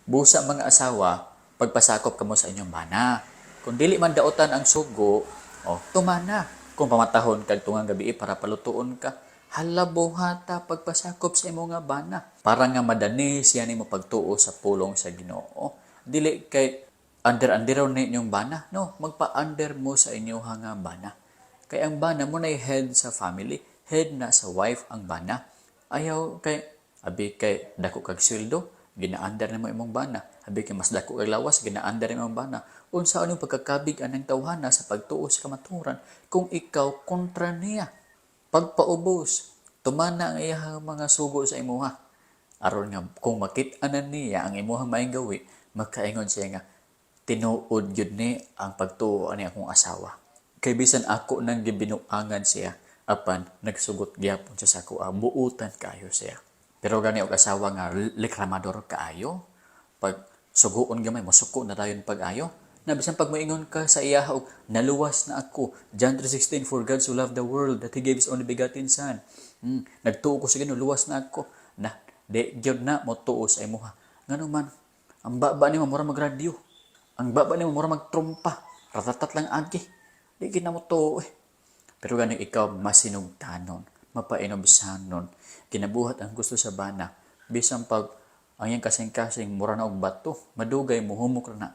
Busa mga asawa, pagpasakop kamo sa inyong bana. Kung dili man daotan ang sugo, oh, tumana. Kung pamatahon kag tungang gabi para palutuon ka, hala, buhata pagpasakop sa imong nga bana. Para nga madani siya nimo pagtuo sa pulong sa Ginoo. Dili kay under-under ni inyong bana. No, magpa-under mo sa inyong nga bana. Kay ang bana mao na head sa family, head na sa wife ang bana. Ayaw kay abi kay dako kag sweldo, gina-under nimo imong bana. Abi kay mas dako kag lawas, gina-under nimo imong bana. Unsa anong pagkakabig anang tawhana sa pagtuo sa kamatuoran kung ikaw kontra niya? Pagpaubos, tumana ang iyang mga sugo sa imuha. Aron nga kung makit-anan niya ang imuhang maayong gawi, makaingon siya nga tinuod gyud ni ang pagtuo ani akong asawa. Kay bisan ako nang gibinuangan siya, apan nagsugot gyapon siya sa ako, buutan kaayo siya. Pero gani og asawa nga reklamador kaayo, pag suguon gamay, mosuko na dayon pag-ayo. Na bisan pag moingon ka sa iya og naluwas na ako. John 3:16, "For God so loved the world that He gave His only begotten Son." Nagtuo ko sa Ginoo, luwas na ako. Na di gyud na motuo sa imuha. Ngano man, ang baba nimo mura magradyo. Ang baba nimo mura magtrumpa. Ratatat lang agi. Di gyud na motuo eh. Pero gani ikaw masinugtanon, mapainubsanon, kinabuhat ang gusto sa bana, bisan pag ang iyang kasing-kasing mura na og bato, madugay mohumok ra na.